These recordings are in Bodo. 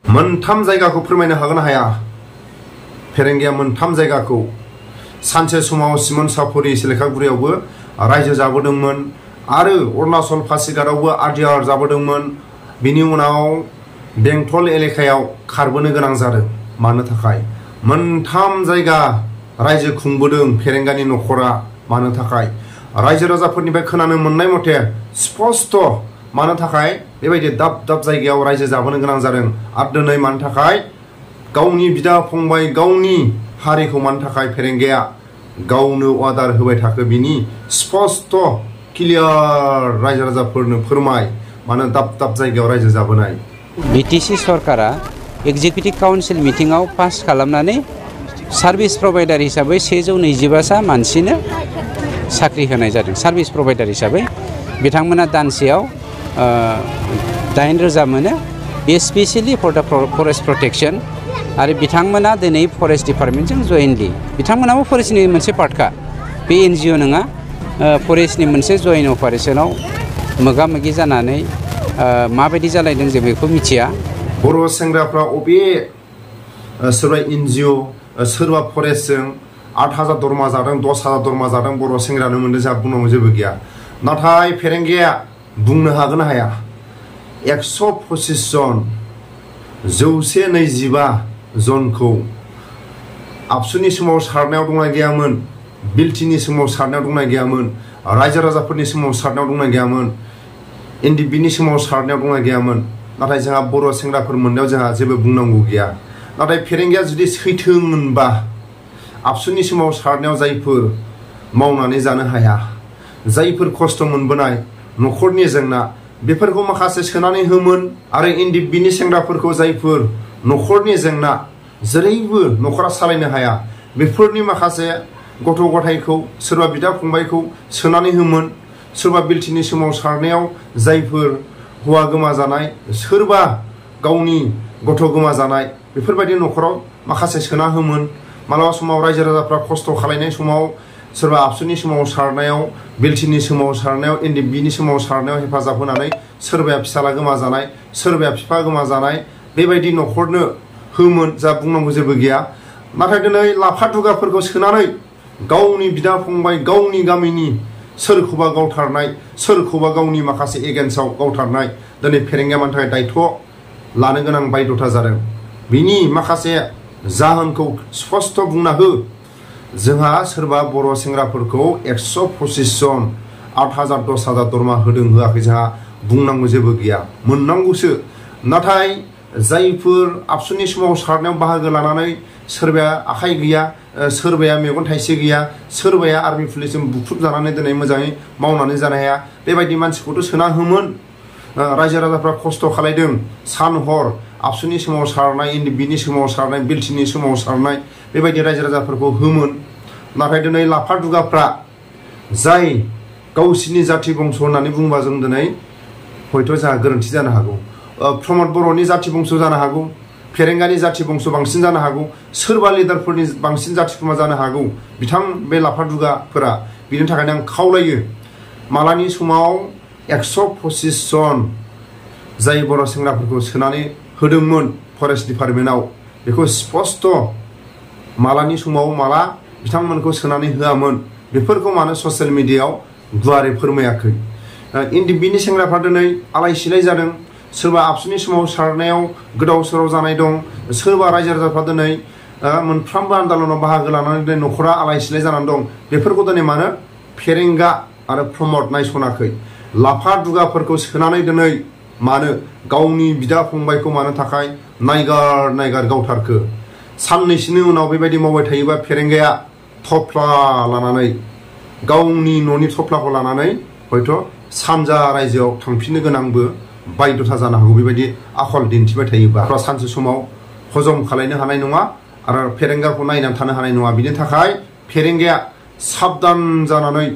मोनथाम जायगाखौ फोरमायनो हागोन हाया फेरेंगाया मोनथाम जायगाखौ सानसे समाव सिमन सापरि सिलेखागुरियावबो रायजो जाबोदोंमोन आरो अरुणाचल पासिघाटआवबो आदियार जाबोदोंमोन बिनि उनाव बेंटल एलेकायाव खारबोनो गोनां जादों मानो थाखाय मोनथाम जायगा रायजो खुंबोदों फेरेंगानि नखरा मानो थाखाय रायजो राजाफोरनिफ्राय खोनानो मोननाय मथे स्पष्ट मानो थाखाय बेबायदि दाब दाब जायगायाव रायजो जाबोनो गोनां जादों आरो दिनै मानो थाखाय गावनि बिदा फंबाय गावनि हारिखौ मानो थाखाय फेरेंगाया गावनो अर्डार होबाय थाखो बिनि स्पष्ट क्लियार रायजो राजाफोरनो फोरमाय मानो दाब दाब जायगायाव रायजो जाबोनाय बिटिसि सरकारा एग्जिकिउटिभ काउन्सिल मिटिंआव पास खालामनानै सार्भिस प्रभाइडार हिसाबै 125 मानसिनो साख्रि होनाय जादों सार्भिस प्रभाइडार हिसाबै बिथांमोना दानसेयाव 8,000 मोनो बे specially for the forest protection आरो बिथांमोना दिनै फरेस्ट डिपार्टमेन्टजों जयेन्टलि बिथांमोनाबो फरेस्टनि मोनसे पार्टखा बे एनजिअ नङा फरेस्टनि मोनसे जयेन्ट अपारेशनाव मोगा मोगि जानानै माबायदि जालायदों जों बेखौ मिथिया बर' सेंग्राफ्रा अबे सोरबा एनजिअ सोरबा फरेस्टजों 8,000 दरमा जादों 10,000 दरमा जादों बर' सेंग्रानो मोनदों जोंहा बुंनांगौ जेबो गैया नाथाय फेरेंगाया बुंनो हागोन हाया 125 जन 125 जनखौ आबसुनि समाव सारनायाव दंना गैयामोन बिलटिनि समाव सारनायाव दंना गैयामोन रायजो राजाफोरनि समाव सारनायाव दंना गैयामोन एनडिबिनि समाव सारनायाव दंना गैयामोन नाथाय जोंहा बर' सेंग्राफोर मोननायाव जोंहा जेबो बुंनांगौ गैया नाथाय फेरेंगाया जुदि सैथोमोनबा आबसुनि समाव सारनायाव जायफोर मावनानै जानो हाया जायफोर खस्थ' मोनबोनाय न'खरनि जेंना बेफोरखौ माखासे सोनानै होमोन आरो एनडिबिनि सेंग्राफोरखौ जायफोर न'खरनि जेंना जेरैबो न'खरा सालायनो हाया बेफोरनि माखासे गथ' गथायखौ सोरबा बिदा फंबायखौ सोनानै होमोन सोरबा बिलटिनि समाव सारनायाव जायफोर हौवा गोमाजानाय सोरबा गावनि गथ' गोमाजानाय बेफोरबायदि न'खराव माखासे सोना होमोन मालाबा समाव रायजो राजाफ्रा खस्थ' खालायनाय समाव सोरबा आबसुनि समाव सारनायाव बिलटिनि समाव सारनायाव एनडिबिनि समाव सारनायाव हेफाजाब होनानै सोरबाया फिसाला गोमाजानाय सोरबाया बिफा गोमाजानाय बेबायदि न'खरनो होमोन जा बुंनांगौ जेबो गैया नाथाय दिनै लाफा दुगाफोरखौ सोनानै गावनि बिदा फंबाय गावनि गामिनि सोरखौबा गावथारनाय सोरखौबा गावनि माखासे एगेन्स्टआव गावथारनाय दिनै फेरेंगाया मानि थाखाय दायथ' लानो गोनां बायध'था जादों बिनि माखासे जाहोनखौ स्पष्ट बुंना हो जोंहा सोरबा बर' सेंग्राफोरखौ 125 जन 8,000 10,000 दरमा होदों होआखै जोंहा बुंनांगौ जेबो गैया मोननांगौसो नाथाय जायफोर आबसुनि समाव सारनायाव बाहागो लानानै सोरबाया आखाइ गैया सोरबाया मेगन थाइसे गैया सोरबाया आर्मि पुलिसजों बुख्रुब जानानै दिनै मोजाङै मावनानै जानो हाया बेबायदि मानसिखौथ' सोना होमोन रायजो राजाफ्रा खस्थ' खालायदों सान हर आबसुनि समाव सारनाय एनडिबिनि समाव सारनाय बिलटिनि समाव सारनाय बेबायदि रायजो राजाफोरखौ होमोन नाथाय दिनै लाफा दुगाफ्रा जाय गावसिनि जाथि बंस होननानै बुंबा जों दिनै हयथ' जोंहा गोरोन्थि जानो हागौ प्रमद बर'नि जाथि बंस जानो हागौ फेरेंगानि जाथि बंस बांसिन जानो हागौ सोरबा लिडारफोरनि बांसिन जाथि खुरमा जानो हागौ बिथां बे लाफा दुगाफोरा बिनि थाखायनो आं खावलायो मालानि समाव 125 जन जाय बर' सेंग्राफोरखौ सोनानै होदोंमोन फरेस्ट डिपार्टमेन्टआव बेखौ स्पष्ट मालानि समाव माला बिथांमोनखौ सोनानै होआमोन बेफोरखौ मानो ससियेल मिडियायाव गुवारै फोरमायाखै एनडिबिनि सेंग्राफ्रा दिनै आलाय सिलाय जादों सोरबा आबसुनि समाव सारनायाव गोदाव सोराव जानाय दं सोरबा रायजो राजाफ्रा दिनै मोनफ्रोमबो आन्दलनाव बाहागो लानानै दिनै न'खरा आलाय सिलाय जानानै दं बेफोरखौ दिनै मानो फेरेंगा आरो प्रमद नायसनाखै लाफा दुगाफोरखौ सोनानै दिनै मानो गावनि बिदा फंबायखौ मानो थाखाय नायगार गावथारखो साननैसोनि उनाव बेबायदि मावबाय थायोबा फेरेंगाया थफ्ला लानानै गावनि न'नि थफ्लाखौ लानानै हयथ' सानजा रायजोआव थांफिननो गोनांबो बायध'था जानो हागौ बेबायदि आखल दिन्थिबाय थायोबा सानसे समाव हजम खालायनो हानाय नङा आरो फेरेंगाखौ नायनानै थानो हानाय नङा बिनि थाखाय फेरेंगाया साबधान जानानै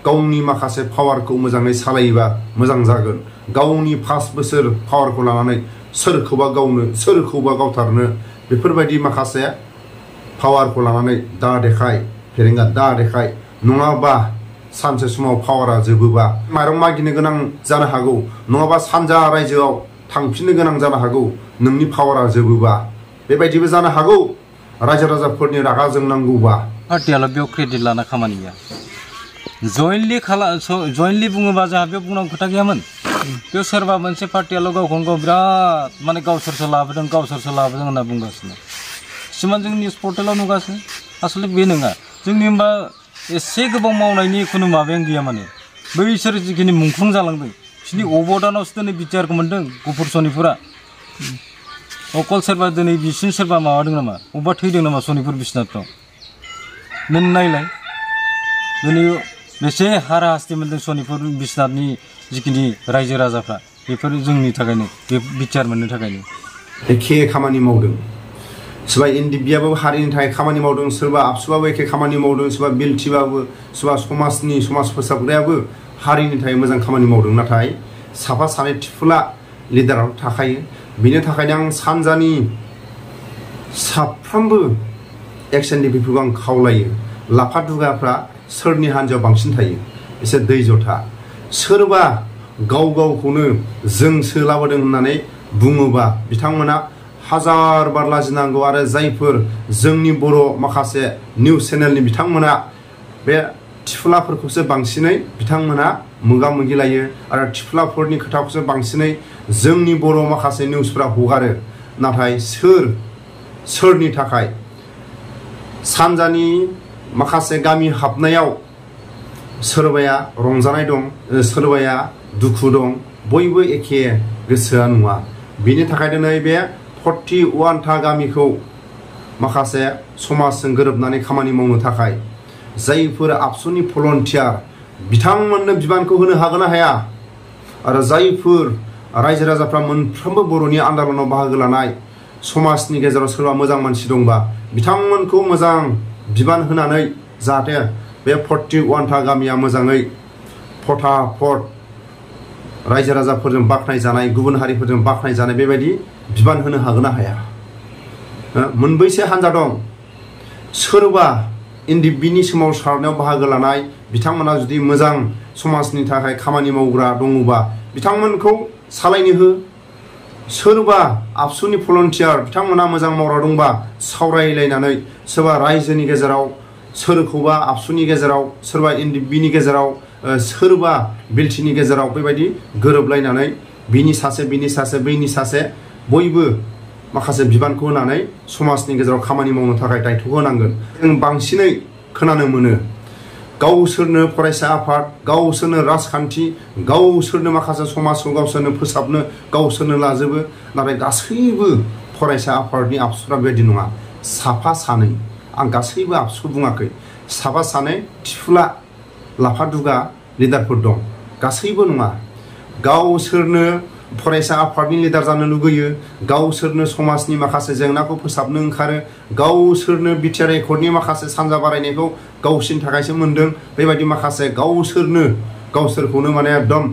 गावनि माखासे पावारखौ मोजाङै सालायोबा मोजां जागोन गावनि 5 बोसोर पावारखौ लानानै सोरखौबा गावनो सोरखौबा गावथारनो बेफोरबायदि माखासे पावारखौ लानानै दा देखाय फेरेंगा दा देखाय नङाबा सानसे समाव पावारा जोबोबा माइरं मागिनो गोनां जानो हागौ नङाबा सानजा रायजोआव थांफिननो गोनां जानो हागौ नोंनि पावारा जोबोबा बेबायदिबो जानो हागौ रायजो राजाफोरनि रागा जोंनांगौबा पार्टियाल' बेयाव क्रेडिट लाना खामानि गैया जयेन्टलि बुङोबा जोंहा बेयाव बुंनांगौ खोथा गैयामोन बेयाव सोरबा मोनसे पार्टियाल' गावखौनो गाव बिराद माने गावसोरसो लाबोदों होनना बुंगासिनो किसुमान जों निउस पर्टेलाव नुगासिनो आसलथे बे नङा जोंनि होमबा एसे गोबाव मावनायनि खुनु माबायानो गैया माने बैसोर जिखिनि मुंख्लं जालांदों बिसोरनि अबदानावसो दिनै बिटिआरखौ मोन्दों गुफुर सनिफोरा अकल सोरबा दिनै बिसिनि सोरबा माबादों नामा अबेबा थैदों नामा सनिपुर बिश्वनाथफ्राव नों नायलाय दिनै बेसे हारा हास्ति मोन्दों सनिपुर बिश्वनाथनि जिखिनि रायजो राजाफ्रा बेफोर जोंनि थाखायनो बे बिटिआर मोननो थाखायनो एखे खामानि मावदों सोरबा एनडिबिआबो हारिनि थाखाय खामानि मावदों सोरबा आबसुआबो एखे खामानि मावदों सोरबा बिएलटिबाबो सोरबा समाज फोसाबग्रायाबो हारिनि थाखाय मोजां खामानि मावदों नाथाय साफा सानै थिफुला लिडाराव थाखायो बिनि थाखायनो आं सानजानि साफ्रोमबो एक्स एनडिपिफोरखौ आं खावलायो लाफा दुगाफ्रा सोरनि हान्जायाव बांसिन थायो एसे दै जथा सोरबा गाव गावखौनो जोंसो लाबोदों होननानै बुङोबा बिथांमोना हाजार बार लाजिनांगौ आरो जायफोर जोंनि बर' माखासे निउस चेनेलनि बिथांमोना बे थिफुलाफोरखौसो बांसिनै बिथांमोना मोगा मोगि लायो आरो थिफुलाफोरनि खोथाखौसो बांसिनै जोंनि बर' माखासे निउसफ्रा हगारो नाथाय सोरनि थाखाय सानजानि माखासे गामि हाबनायाव सोरबाया रंजानाय दं सोरबाया दुखु दं बयबो एखे गोसोआ नङा बेनि थाखाय दिनै बे 41 गामिखौ माखासे समाजजों गोरोबनानै खामानि मावनो थाखाय जायफोर आबसुनि भलन्टियार बिथांमोननो बिबानखौ होनो हागोन ना हाया आरो जायफोर रायजो राजाफ्रा मोनफ्रोमबो बर'नि आन्दालनाव बाहागो लानाय समाजनि गेजेराव सोरबा मोजां मानसि दंबा बिथांमोनखौ मोजां बिबान होनानै जाहाथे बे 41 गामिया मोजाङै फटाफट रायजो राजाफोरजों बाख्नाय जानाय गुबुन हारिफोरजों बाख्नाय जानाय बेबायदि बिबान होनो हागोन ना हाया मोनबैसे हान्जा दं सोरबा एनडिबिनि सोमावसारनायाव बाहागो लानाय बिथांमोना जुदि मोजां समाजनि थाखाय खामानि मावग्रा दङबा बिथांमोनखौ सालायनो हो सोरबा आबसुनि भलन्टियार बिथांमोना मोजां मावग्रा दंबा सावरायलायनानै सोरबा रायजोनि गेजेराव सोरखौबा आबसुनि गेजेराव सोरबा एनडिबिनि गेजेराव सोरबा बिएलटिनि गेजेराव बेबायदि गोरोबलायनानै बिनि सासे बैनि सासे बयबो माखासे बिबानखौ होनानै समाजनि गेजेराव खामानि मावनो थाखाय दायथ'खौ होनांगोन जों बांसिनै खोनानो मोनो गावसोरनो फरायसा आफाद गावसोरनो राजखान्थि गावसोरनो माखासे समाजखौ गावसोरनो फोसाबनो गावसोरनो लाजोबो नाथाय गासैबो फरायसा आफादनि आबसुफ्रा बेबायदि नङा साफा सानै आं गासैबो आबसुखौ बुङाखै साफा सानै थिफुला लाफा दुगा लिडारफोर दं गासैबो नङा गावसोरनो फरायसा आफादनि लिडार जानो लुगैयो गावसोरनो समाजनि माखासे जेंनाखौ फोसाबनो ओंखारो गावसोरनो बिटिआर एकर्डनि माखासे सानजा बारायनायखौ गावसोरनि थाखायसो मोन्दों बेबायदि माखासे गावसोरखौनो माने एकदम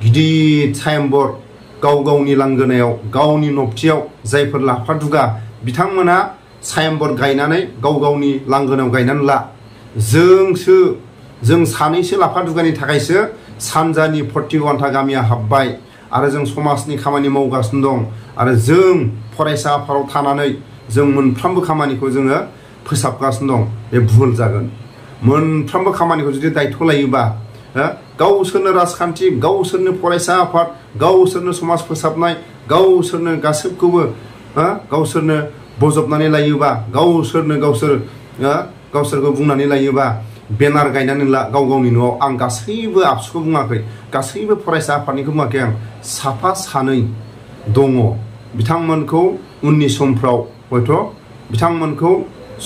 गिदिर साइनबर्ड गावनि लांगोनायाव गावनि नबथियाव जायफोर लाफा दुगा बिथांमोना साइनबर्ड गायनानै गावनि लांगोनायाव गायनानै ला जों सानैसो लाफा दुगानि थाखायसो सानजानि 41 गामिया हाबबाय आरो जों समाजनि खामानि मावगासिनो दं आरो जों फरायसा आफादाव थानानै जों मोनफ्रोमबो खामानिखौ जोङो फोसाबगासिनो दं बे भुल जागोन मोनफ्रोमबो खामानिखौ जुदि दायथ' लायोबा गावसोरनो राजखान्थि गावसोरनो फरायसा आफाद गावसोरनो समाज फोसाबनाय गावसोरनो गासैखौबो गावसोरनो बजबनानै लायोबा गावसोरखौ बुंनानै लायोबा बेनार गायनानै ला गावनि न'आव आं गासैबो आबसुखौ बुङाखै गासैबो फरायसा आफादनिखौ बुङाखै आं साफा सानै दङ बिथांमोनखौ उननि समफ्राव हयथ' बिथांमोनखौ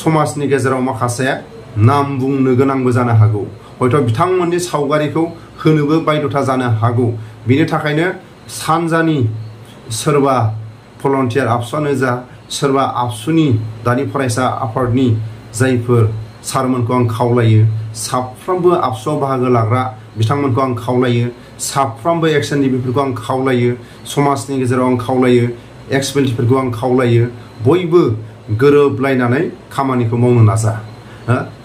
समाजनि गेजेराव माखासे नाम बुंनो गोनांबो जानो हागौ हयथ' बिथांमोननि सावगारिखौ होनोबो बायध'था जानो हागौ बिनि थाखायनो सानजानि सोरबा भलन्टियार आबसुआनो जा सोरबा आबसुनि दानि फरायसा आफादनि जायफोर सारमोनखौ आं खावलायो साफ्रोमबो आबसुआव बाहागो लाग्रा बिथांमोनखौ आं खावलायो साफ्रोमबो एक्स एनडिपिफोरखौ आं खावलायो समाजनि गेजेराव आं खावलायो एक्स बिएलटिफोरखौ आं खावलायो बयबो गोरोबलायनानै खामानिखौ मावनो नाजा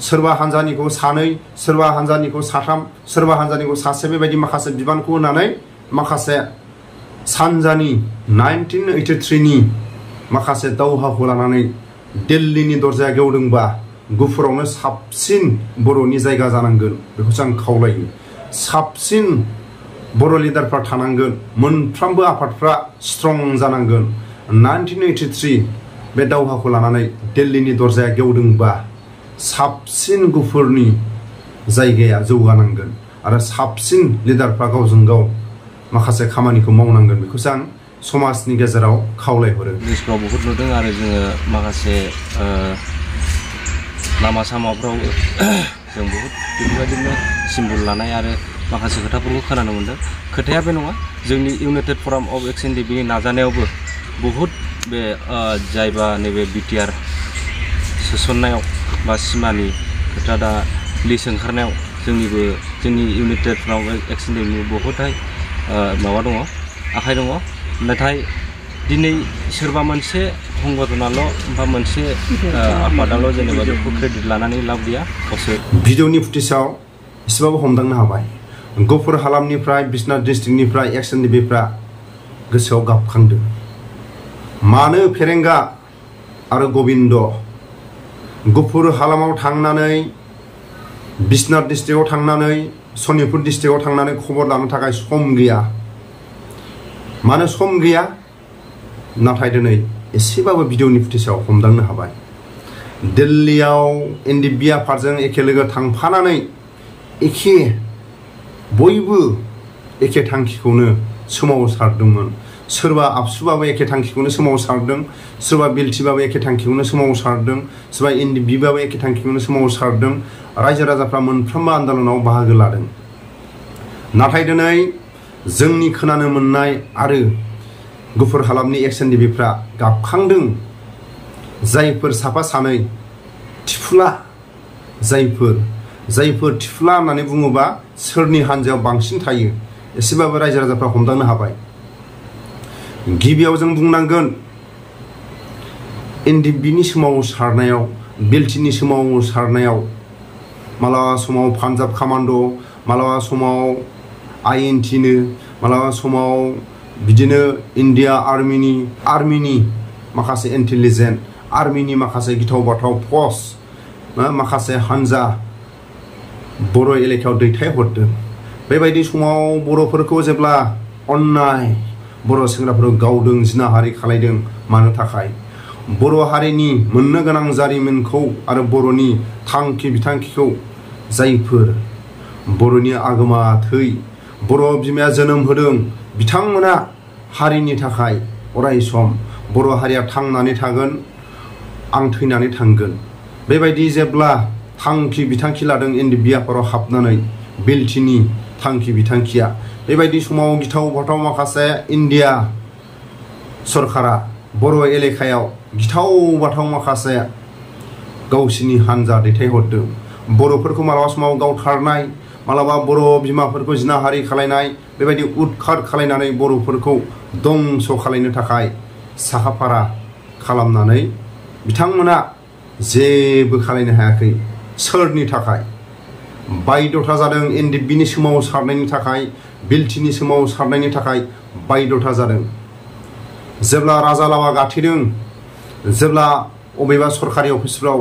सोरबा हान्जानिखौ सानै सोरबा हान्जानिखौ साथाम सोरबा हान्जानिखौ सासे बेबायदि माखासे बिबानखौ होनानै माखासे सानजानि 1983 नि माखासे दावहाखौ लानानै दिल्लीनि दरजाया गेवदोंबा गुफुरावनो साबसिन बर'नि जायगा जानांगोन बेखौसो आं खावलायो। साबसिन बर' लिडारफ्रा थानांगोन, मोनफ्रोमबो आफादफ्रा स्ट्रं जानांगोन। 1983 बे दावहाखौ लानानै दिल्लीनि दरजाया गेवदोंबा साबसिन गुफुरनि जायगाया जौगानांगोन आरो साबसिन लिडारफ्रा गावजों गाव माखासे खामानिखौ मावनांगोन बेखौसो आं समाजनि गेजेराव खावलायहरो। निउसफ्राव बहुत नुदों आरो जोङो माखासे लामा सामाफ्राव जों बहुत बेफोरबायदिनो सिम्बल लानाय आरो माखासे खोथाफोरखौ खोनानो मोन्दों। खोथाया बे नङा, जोंनि इउनाइटेड फराम अफ एक्स एनडिपिनि नाजानायावबो बहुत बे जायबा नैबे बिटिआर सोसननायाव बा सिमानि खोथा दा लिस्ट ओंखारनायाव जोंनि इउनाइटेड फराम अफ एक्स एनडिपिनि बहुतहाय माबा दङ, आखाइ दङ। नाथाय दिनै सोरबा मोनसे संगठनाल' बा मोनसे आफादाल' जेनेबा बेखौ क्रेडिट लानानै लाब गैया। गावसोर भिडिअनि फुटेजाव एसेबाबो हमदांनो हाबाय गुफुर हालामनिफ्राय बिश्वनाथ डिस्ट्रिक्टनिफ्राय एक्स एनडिपिफ्रा गोसोआव गाबखांदों। मानो फेरेंगा आरो गबिन्द गुफुर हालामाव थांनानै बिश्वनाथ डिस्ट्रिक्टआव थांनानै सनितपुर डिस्ट्रिक्टआव थांनानै खबर लानो थाखाय सम गैया? मानो सम गैया? नाथाय दिनै एसेबाबो भिडिअनि फुटेजाव हमदांनो हाबाय दिल्लीयाव एनडिपि आफादजों एखे लोगो थांफानानै बयबो एखे थांखिखौनो सोमावसारदोंमोन। सोरबा आबसुबाबो एखे थांखिखौनो सोमावसारदों, सोरबा बिएलटिबाबो एखे थांखिखौनो सोमावसारदों, सोरबा एनडिपिबाबो एखे थांखिखौनो सोमावसारदों। रायजो राजाफ्रा मोनफ्रोमबो आन्दोलनाव बाहागो लादों। नाथाय दिनै जोंनि खोनानो मोननाय आरो गुफुर हालामनि एक्स एनडिपिफ्रा गाबखांदों। जायफोर साफा सानै थिफुला, जायफोर थिफुला होननानै बुङोबा सोरनि हान्जायाव बांसिन थायो एसेबाबो रायजो राजाफ्रा हमदांनो हाबाय। गिबियाव जों बुंनांगोन एनडिपिनि सोमावसारनायाव, बिएलटिनि सोमावसारनायाव मालाबा समाव पान्जाब कामान्ड', मालाबा समाव आइएनटिनो, मालाबा समाव बिदिनो इन्डिया आर्मिनि माखासे इन्टेलिजेन्ट, आर्मिनि माखासे गिथाव बाथाव पस्ट, माखासे हान्जा बर' एलेकायाव दैथायहरदों। बेबायदि समाव बर'फोरखौ जेब्ला अन्नाय बर' सेंग्राफोरखौ गावदों, जिनाहारि खालायदों। मानो थाखाय? बर' हारिनि मोननो गोनां जारिमिनखौ आरो बर'नि थांखि बिथांखिखौ जायफोर बर'नि आगोमा थै बर' बिमाया जोनोम होदों बिथांमोना हारिनि थाखाय अराय सम बर' हारिया थांनानै थागोन, आं थैनानै थांगोन। बेबायदि जेब्ला थांखि बिथांखि लादों एनडिपि आफादाव हाबनानै बिएलटिनि थांखि बिथांखिया, बेबायदि समाव गिथाव बाथाव माखासे इन्डिया सरकारा बर' एलेकायाव गिथाव बाथाव माखासे गावसिनि हान्जा दैथायहरदों। बर'फोरखौ मालाबा समाव गावथारनाय, मालाबा बर' बिमाफोरखौ जिनाहारि खालायनाय, बेबायदि उदखार खालायनानै बर'फोरखौ दंस' खालायनो थाखाय साखाफारा खालामनानै बिथांमोना जेबो खालायनो हायाखै। सोरनि थाखाय? बायद'था जादों एनडिपिनि सोमावसारनायनि थाखाय, बिएलटिनि सोमावसारनायनि थाखाय बायद'था जादों। जेब्ला राजा लामा गाथेदों, जेब्ला अबेबा सरकारि अफिसफ्राव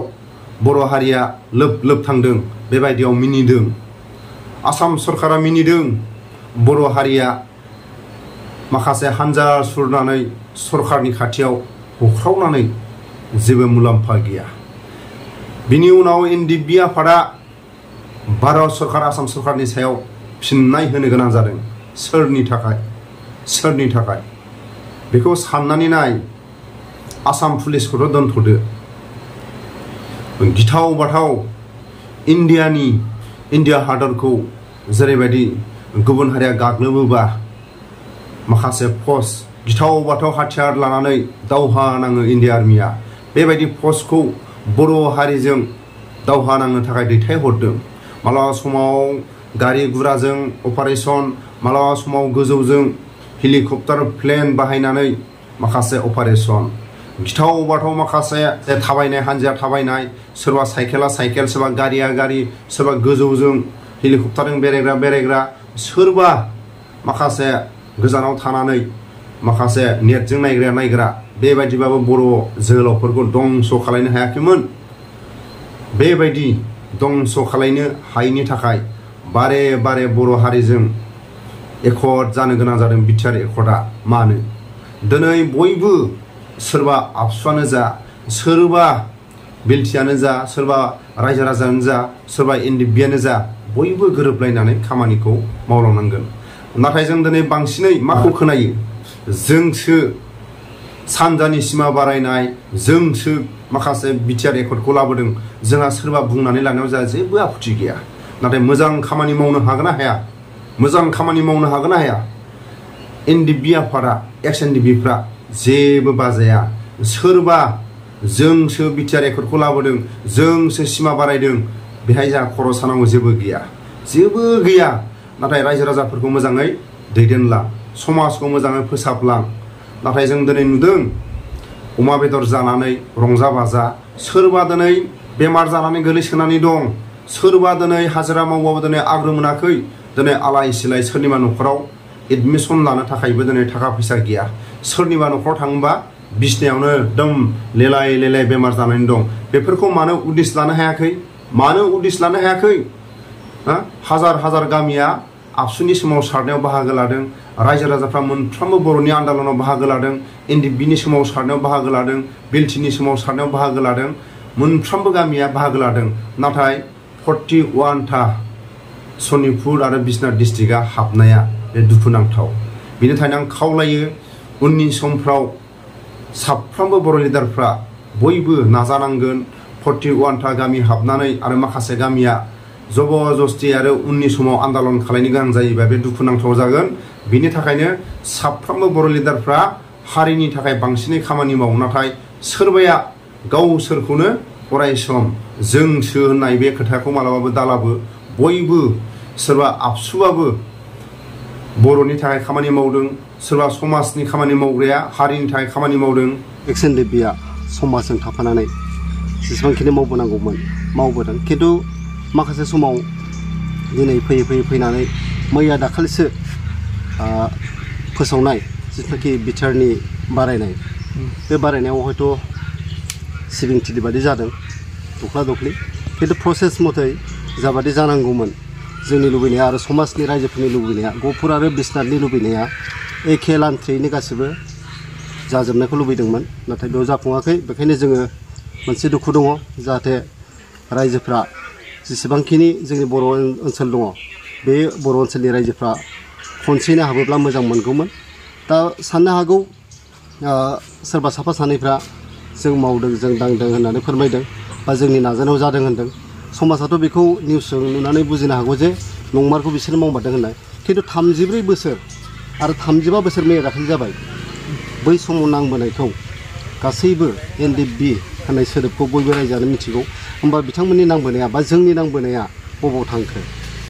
बर' हारिया लोब थांदों, बेबायदियाव मिनिदों। आसाम सरकारा मिनिदों। बर' हारिया माखासे हान्जा सुरनानै सरकारनि खाथियाव होख्रावनानै जेबो मुलाम्फा गैया। बिनि उनाव एनडिपि आफादा भारत सरकार, आसाम सरकारनि सायाव फिननाय होनो गोनां जादों। सोरनि थाखाय? बेखौ साननानै नाय। आसाम पुलिसखौथ' दोनथ'दो। गिथाव बाथाव इन्डिया हादरखौ जेरैबायदि गुबुन हारिया गाग्लोबोबा माखासे पस्ट गिथाव बाथाव हाथियार लानानै दावहा नाङो इन्डिया आर्मिया, बेबायदि पस्टखौ बर' हारिजों दावहा नांनो थाखाय दैथायहरदों। मालाबा समाव गारि गुराजों अपारेशन, मालाबा समाव गोजौजों हेलिकप्टार प्लेन बाहायनानै माखासे अपारेशन, गिथाव बाथाव माखासे थाबायनाय हान्जाया थाबायनाय, सोरबा साइकेला साइकेल, सोरबा गारिया गारि, सोरबा गोजौजों हेलिकप्टारजों बेरायग्रा, सोरबा माखासे गोजानाव थानानै माखासे नेटजों नायग्रा बेबायदिबाबो बर' जोहोलावफोरखौ दंस' खालायनो हायाखैमोन। बेबायदि दंस' खालायनो हायैनि थाखाय बारे बारे बर' हारिजों एकर्ड जानो गोनां जादों। बिटिआर एकर्डआ मानो दिनै बयबो सोरबा आबसुआनो जा, सोरबा बिएलटिआनो जा, सोरबा रायजो राजायानो जा, सोरबा एनडिएफबिआनो जा, बयबो गोरोबलायनानै खामानिखौ मावलांनांगोन। नाथाय जों दिनै बांसिनै माखौ खोनायो? जोंसो सानजानि सिमा बारायनाय, जोंसो माखासे बिटिआर एकर्डखौ लाबोदों, जोंहा सोरबा बुंनानै लानायाव जोंहा जेबो आपत्ति गैया। नाथाय मोजां खामानि मावनो हागोन ना हाया? मोजां खामानि मावनो हागोन ना हाया? एनडिएफबि आफादा, एक्स एनडिएफबिफ्रा जेबो बाजाया। सोरबा जोंसो बिटिआर एकर्डखौ लाबोदों, जोंसो सिमा बारायदों, बेहाय जोंहा खर' सानांगौ जेबो गैया, जेबो गैया। नाथाय रायजो राजाफोरखौ मोजाङै दैदेनलां, समाजखौ मोजाङै फोसाबलां। नाथाय जों दिनै नुदों अमा बेदर जानानै रंजा बाजा, सोरबा दिनै बेमार जानानै गोलैसोनानै दं, सोरबा दिनै हाजिरा मावबाबो दिनै आग्रो मोनाखै, दिनै आलाय सिलाय सोरनिबा न'खराव एडमिसन लानो थाखायबो दिनै थाखा फैसा गैया। सोरनिबा न'खराव थाङोबा बिसनायावनो एकदम लेलाय लेलाय बेमार जानानै दं। बेफोरखौ मानो उदिस लानो हायाखै? मानो उदिस लानो हायाखै? हाजार हाजार गामिया आबसुनि सोमावसारनायाव बाहागो लादों, रायजो राजाफ्रा मोनफ्रोमबो बर'नि आन्दालनाव बाहागो लादों, एनडिएफबिनि सोमावसारनायाव बाहागो लादों, बिएलटिनि सोमावसारनायाव बाहागो लादों, मोनफ्रोमबो गामिया बाहागो लादों। नाथाय 41था सनितपुर आरो बिश्वनाथ डिस्ट्रिक्टआ हाबनाया बे दुखुनांथाव। बेनि थाखायनो आं खावलायो उननि समफ्राव साफ्रोमबो बर' लिडारफ्रा बयबो नाजानांगोन। 41था गामि हाबनानै आरो माखासे गामिया जबरदस्ति आरो उननि समाव आन्दालन खालायनो गोनां जायोबा बे दुखुनांथाव जागोन। बिनि थाखायनो साफ्रोमबो बर' लिडारफ्रा हारिनि थाखाय बांसिनै खामानि मावो। नाथाय सोरबाया गावसोरखौनो अरायसम जोंसो होननाय बे खोथाखौ मालाबाबो दालाबो। बयबो सोरबा आबसुबाबो बर'नि थाखाय खामानि मावदों, सोरबा समाजनि खामानि मावग्राया हारिनि थाखाय खामानि मावदों। एक्स एनडिएफबिआ समाजजों थाफानानै जेसेबांखिनि मावबोनांगौमोन मावबोदों, खिन्थु माखासे समाव दिनै फैनानै मैया दाखालिसो फोसावनाय जिथुनाखि बिटिआरनि बारायनाय, बे बारायनायाव हयथ' सिबिं थिलि बादि जादों, दख्ला दख्लि, खिन्थु प्रसेस मथै जाबादि जानांगौमोन जोंनि लुबैनाया आरो समाजनि रायजोफोरनि लुबैनाया, गहपुर आरो बिश्वनाथनि लुबैनाया एखे लान्थ्रियैनो गासिबो जाजोबनायखौ लुबैदोंमोन। नाथाय बेयाव जाफुङाखै। बेखायनो जोङो मोनसे दुखु दङ, जाहाथे रायजोफ्रा जेसेबांखिनि जोंनि बर' ओनसोल दङ, बे बर' ओनसोलनि रायजोफ्रा खनसेनो हाबोब्ला मोजां मोनगौमोन। दा साननो हागौ सोरबा साफा सानैफ्रा जों मावदों, जों दांदों होननानै फोरमायदों, बा जोंनि नाजानायाव जादों होनदों। समाजाथ' बेखौ निउसजों नुनानै बुजिनो हागौ जे नंमारगौ बिसोर मावमारदों होननाय। खिन्थु 34 बोसोर आरो 35 बोसोर मैया दाखालि जाबाय, बै समाव नांबोनायखौ गासैबो एनडिएफबि होननाय सोदोबखौ बयबो रायजोआनो मिथिगौ। होमबा बिथांमोननि नांबोनाया बा जोंनि नांबोनाया बबाव थांखो?